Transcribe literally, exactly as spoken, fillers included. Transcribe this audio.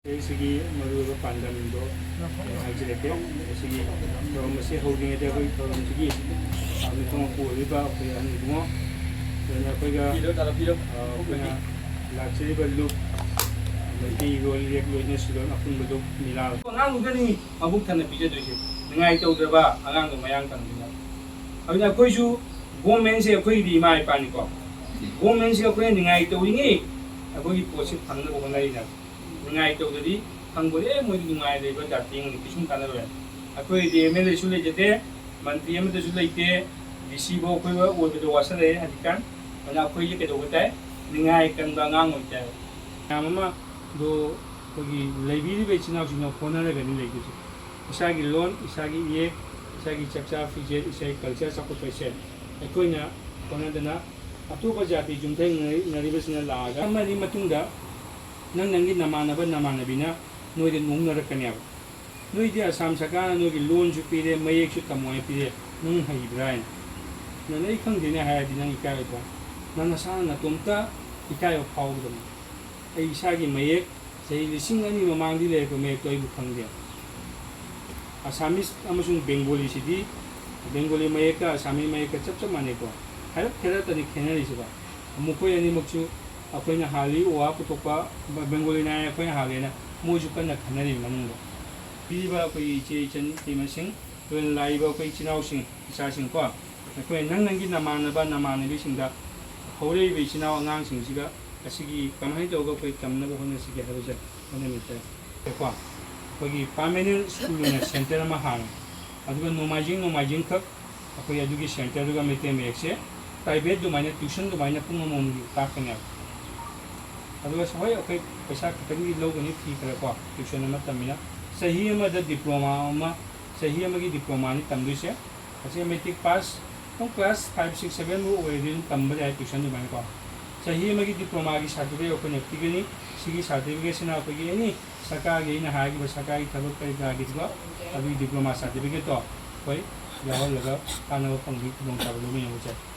ꯑꯩꯁꯤꯒꯤ ꯃꯔꯨꯑꯣꯏꯕ ꯄꯥꯟꯗꯝꯗꯣ ꯍꯥꯏꯖꯔꯛꯀꯦ꯫ ꯑꯁꯤꯒꯤ ꯊꯧꯔꯝ ꯑꯁꯤ ꯍꯧꯗ꯭ꯔꯤꯉꯩꯗ ꯑꯩꯈꯣꯏ ꯊꯧꯔꯝꯁꯤꯒꯤ ꯃꯤꯊꯨꯡ ꯄꯨꯔꯤꯕ ꯑꯩꯈꯣꯏ ꯑꯍꯟ ꯏꯕꯨꯡꯉꯣ, ꯑꯗꯨꯅ ꯑꯩꯈꯣꯏꯒ, ꯑ, ꯑꯩꯈꯣꯏꯅ ꯂꯥꯛꯆꯔꯤꯕ ꯂꯨꯞ, ꯃꯩꯇꯩꯔꯣꯜ ꯏꯌꯦꯛ ꯂꯣꯏꯅ ꯁꯤꯂꯣꯟ ꯑꯄꯨꯟꯕ ꯂꯨꯞ ꯃꯤꯂꯥꯜ꯫ ꯑꯉꯥꯡꯗꯨꯗꯅꯤ ꯃꯕꯨꯛ ꯊꯟꯅ ꯄꯤꯖꯗꯣꯏꯁꯦ꯫ ꯅꯤꯡꯉꯥꯏ ꯇꯧꯗ꯭ꯔꯕ ꯑꯉꯥꯡꯗꯣ ꯃꯌꯥꯡ ꯀꯪꯗꯣꯏꯅꯦ꯫ ꯑꯗꯨꯅ ꯑꯩꯈꯣꯏꯁꯨ ꯒꯣꯔꯃꯦꯟꯁꯦ ꯑꯩꯈꯣꯏꯒꯤꯗꯤ ꯏꯃꯥ ꯏꯄꯥꯅꯤꯀꯣ꯫ ꯒꯣꯔꯃꯦꯟꯁꯦ ꯑꯩꯈꯣꯏꯅ ꯅꯤꯡꯉꯥꯏ ꯇꯧꯔꯤꯉꯩ ꯑꯩꯈꯣꯏꯒꯤ ꯄꯣꯠꯁꯦ ꯐꯪꯅꯕ ꯍꯣꯠꯅꯔꯤꯅꯦ꯫ ꯅꯤꯡꯉꯥꯏ ꯇꯧꯗ꯭ꯔꯗꯤ ꯐꯪꯕꯗꯤ ꯑꯦ ꯃꯣꯏꯗꯤ ꯅꯨꯡꯉꯥꯏ ꯂꯩꯕ ꯖꯥꯇꯤꯅꯤ, ꯀꯩꯁꯨꯝ ꯀꯥꯟꯅꯔꯣꯏ꯫ ꯑꯩꯈꯣꯏꯒꯤꯗꯤ ꯑꯦꯝ ꯑꯦꯜ ꯑꯦꯁꯨ ꯂꯩꯖꯗꯦ, ꯃꯟꯇ꯭ꯔꯤ ꯑꯃꯠꯇꯁꯨ ꯂꯩꯇꯦ, ꯗꯤ ꯁꯤ ꯐꯥꯎ ꯑꯩꯈꯣꯏ ꯑꯣꯏꯕꯗꯣ ꯋꯥꯁꯜꯂꯛꯑꯦ ꯍꯧꯖꯤꯛꯀꯥꯟ꯫ ꯑꯗꯨꯅ ꯑꯩꯈꯣꯏꯁꯦ ꯀꯩꯗꯧꯕ ꯇꯥꯏ? ꯅꯤꯡꯉꯥꯏ ꯀꯟꯕ ꯑꯉꯥꯡ ꯑꯣꯏ ꯇꯥꯏ꯫ ꯃꯌꯥꯝ ꯑꯃ ꯑꯗꯣ ꯑꯩꯈꯣꯏꯒꯤ ꯂꯩꯕꯤꯔꯤꯕ ꯏꯆꯤꯟ ꯏꯅꯥꯎꯁꯤꯡꯅ ꯍꯣꯠꯅꯔꯒꯅꯤ ꯂꯩꯗꯣꯏꯁꯦ꯫ ꯏꯁꯥꯒꯤ ꯂꯣꯟ, ꯏꯁꯥꯒꯤ ꯏꯌꯦꯛ, ꯏꯁꯥꯒꯤ ꯆꯥꯛꯆꯥ ꯐꯤꯖꯦꯠ, ꯏꯁꯥꯒꯤ ꯀꯜꯆꯔ ꯆꯥꯎꯈꯠꯄ ꯑꯁꯦ ꯑꯩꯈꯣꯏꯅ ꯍꯣꯠꯅꯗꯅ ꯑꯇꯣꯞꯄ ꯖꯥꯇꯤ ꯌꯨꯝꯊꯪꯅꯔꯤꯕꯁꯤꯡꯅ ꯂꯥꯛꯑꯒ ꯑꯃꯅꯤ ꯃꯇꯨꯡꯗ ꯅꯪ ꯅꯪꯒꯤ ꯅꯃꯥꯟꯅꯕ ꯅꯃꯥꯟꯅꯕꯤꯅ ꯅꯣꯏꯗ ꯅꯣꯛꯅꯔꯛꯀꯅꯦꯕ꯫ ꯅꯣꯏꯗꯤ ꯑꯁꯥꯝ ꯁꯔꯀꯥꯔꯅ ꯅꯣꯏꯒꯤ ꯂꯣꯟꯁꯨ ꯄꯤꯔꯦ, ꯃꯌꯦꯛꯁꯨ ꯇꯝꯃꯣ ꯍꯥꯏꯅ ꯄꯤꯔꯦ, ꯅꯪ ꯍꯩꯕ꯭ꯔꯥ ꯍꯥꯏꯅ꯫ ꯅꯪ ꯑꯩ ꯈꯪꯗꯦꯅꯦ ꯍꯥꯏꯔꯗꯤ ꯅꯪ ꯏꯀꯥꯏꯔꯣꯏꯗ꯭ꯔꯣ? ꯅꯪ ꯅꯁꯥꯅ ꯅꯇꯣꯝꯇ ꯏꯀꯥꯏꯕ ꯐꯥꯎꯒꯗꯕꯅꯤ꯫ ꯑꯩ ꯏꯁꯥꯒꯤ ꯃꯌꯦꯛ ꯆꯍꯤ ꯂꯤꯁꯤꯡ ꯑꯅꯤ ꯃꯃꯥꯡꯗꯤ ꯂꯩꯔꯛꯄ ꯃꯌꯦꯛꯇꯣ ꯑꯩꯕꯨ ꯈꯪꯗꯦ꯫ ꯑꯁꯥꯃꯤꯁ ꯑꯃꯁꯨꯡ ꯕꯦꯡꯒꯣꯂꯤꯁꯤꯗꯤ, ꯕꯦꯡꯒꯣꯂꯤ ꯃꯌꯦꯛꯀ ꯑꯁꯥꯃꯤ ꯃꯌꯦꯛꯀ ꯆꯞ ꯆꯞ ꯃꯥꯟꯅꯩꯀꯣ꯫ ꯍꯥꯏꯔꯞ ꯈꯦꯠꯅꯔꯛꯇꯅꯤ ꯈꯦꯠꯅꯔꯤꯁꯤꯀꯣ꯫ ꯃꯈꯣꯏ ꯑꯅꯤꯃꯛꯁꯨ ꯑꯩꯈꯣꯏꯅ ꯍꯥꯜꯂꯤ, ꯎ ꯋꯥ ꯄꯨꯊꯣꯛꯄ, ꯕꯦꯡꯒꯣꯂꯤꯅ ꯍꯥꯏ ꯑꯩꯈꯣꯏꯅ ꯍꯥꯜꯂꯦꯅ ꯃꯣꯏꯁꯨ ꯀꯟꯅ ꯈꯟꯅꯔꯤ ꯃꯅꯨꯡꯗ꯫ ꯄꯤꯔꯤꯕ ꯑꯩꯈꯣꯏꯒꯤ ꯏꯆꯦ ꯏꯆꯟ ꯏꯇꯩꯃꯁꯤꯡ, ꯂꯣꯏꯅ ꯂꯥꯛꯏꯕ ꯑꯩꯈꯣꯏ ꯏꯆꯤꯟ ꯏꯅꯥꯎꯁꯤꯡ, ꯏꯆꯥꯁꯤꯡꯀꯣ, ꯑꯩꯈꯣꯏ ꯅꯪ ꯅꯪꯒꯤ ꯅꯃꯥꯟꯅꯕ ꯅꯃꯥꯟꯅꯕꯤꯁꯤꯡꯗ ꯍꯧꯔꯛꯏꯕ ꯏꯆꯤꯟ ꯏꯅꯥꯎ ꯑꯉꯥꯡꯁꯤꯡꯁꯤꯒ ꯑꯁꯤꯒꯤ ꯀꯃꯥꯏꯅ ꯇꯧꯔꯒ ꯑꯩꯈꯣꯏ ꯇꯝꯅꯕ ꯍꯣꯠꯅꯁꯤꯒꯦ ꯍꯥꯏꯕꯁꯦ ꯍꯣꯠꯅꯃꯤꯟꯅꯁꯦ꯫ ꯀꯣ, ꯑꯩꯈꯣꯏꯒꯤ ꯄꯥꯔꯃꯦꯅꯦꯟ ꯁ꯭ꯀꯨꯜ ꯑꯣꯏꯅ ꯁꯦꯟꯇꯔ ꯑꯃ ꯍꯥꯡꯉꯦ꯫ ꯑꯗꯨꯒ ꯅꯣꯡꯃꯥꯏꯖꯤꯡ ꯅꯣꯡꯃꯥꯏꯖꯤꯡꯈꯛ ꯑꯩꯈꯣꯏ ꯑꯗꯨꯒꯤ ꯁꯦꯟꯇꯔꯗꯨꯒ ꯃꯩꯇꯩ ꯃꯌꯦꯛꯁꯦ ꯄ꯭ꯔꯥꯏꯚꯦꯠ ꯑꯗꯨꯃꯥꯏꯅ ꯇ꯭ꯌꯨꯁꯟ ꯑꯗꯨꯃꯥꯏꯅ ꯄꯨꯡ ꯑꯃꯃꯝꯒꯤ ꯇꯥꯛꯀꯅꯦꯕ꯫ ꯑꯗꯨꯒ ꯍꯣꯏ, ꯑꯩꯈꯣꯏ ꯄꯩꯁꯥ ꯈꯤꯇꯪꯗꯤ ꯂꯧꯒꯅꯤ, ꯐꯤ ꯈꯔ ꯀꯣ, ꯇ꯭ꯌꯨꯁꯟ ꯑꯃ ꯇꯝꯃꯤꯅ꯫ ꯆꯍꯤ ꯑꯃꯗ ꯗꯤꯄ꯭ꯂꯣꯃꯥ ꯑꯃ, ꯆꯍꯤ ꯑꯃꯒꯤ ꯗꯤꯄ꯭ꯂꯣꯃꯥꯅꯤ ꯇꯝꯗꯣꯏꯁꯦ꯫ ꯑꯁꯤ ꯃꯦꯇ꯭ꯔꯤꯛ ꯄꯥꯁ, ꯑꯗꯨꯝ ꯀ꯭ꯂꯥꯁ ꯐꯥꯏꯚ, ꯁꯤꯛꯁ, ꯁꯚꯦꯟ ꯐꯥꯎ ꯑꯣꯏꯔꯗꯤ ꯑꯗꯨꯝ ꯇꯝꯕ ꯌꯥꯏ ꯇ꯭ꯌꯨꯁꯟ ꯑꯗꯨꯃꯥꯏꯅꯀꯣ꯫ ꯆꯍꯤ ꯑꯃꯒꯤ ꯗꯤꯄ꯭ꯂꯣꯃꯥꯒꯤ ꯁꯥꯔꯇꯤꯐꯤꯀꯦꯠ ꯑꯩꯈꯣꯏꯅ ꯄꯤꯒꯅꯤ꯫ ꯁꯤꯒꯤ ꯁꯥꯔꯇꯤꯐꯤꯀꯦꯠꯁꯤꯅ ꯑꯩꯈꯣꯏꯒꯤ ꯑꯦꯅꯤ ꯁꯔꯀꯥꯔꯒꯤ, ꯑꯩꯅ ꯍꯥꯏꯈꯤꯕ ꯁꯔꯀꯥꯔꯒꯤ ꯊꯕꯛ ꯀꯔꯤ ꯀꯔꯥꯒꯤꯗꯨꯒ ꯑꯗꯨꯒꯤ ꯗꯤꯄ꯭ꯂꯣꯃꯥ ꯁꯥꯔꯇꯤꯐꯤꯀꯦꯠꯇꯣ ꯑꯩꯈꯣꯏ ꯌꯥꯎꯍꯜꯂꯒ ꯀꯥꯟꯅꯕ ꯐꯪꯕꯒꯤ ꯈꯨꯗꯣꯡꯆꯥꯕ ꯂꯧꯃꯤꯟꯅꯕ ꯆꯠꯂꯤ꯫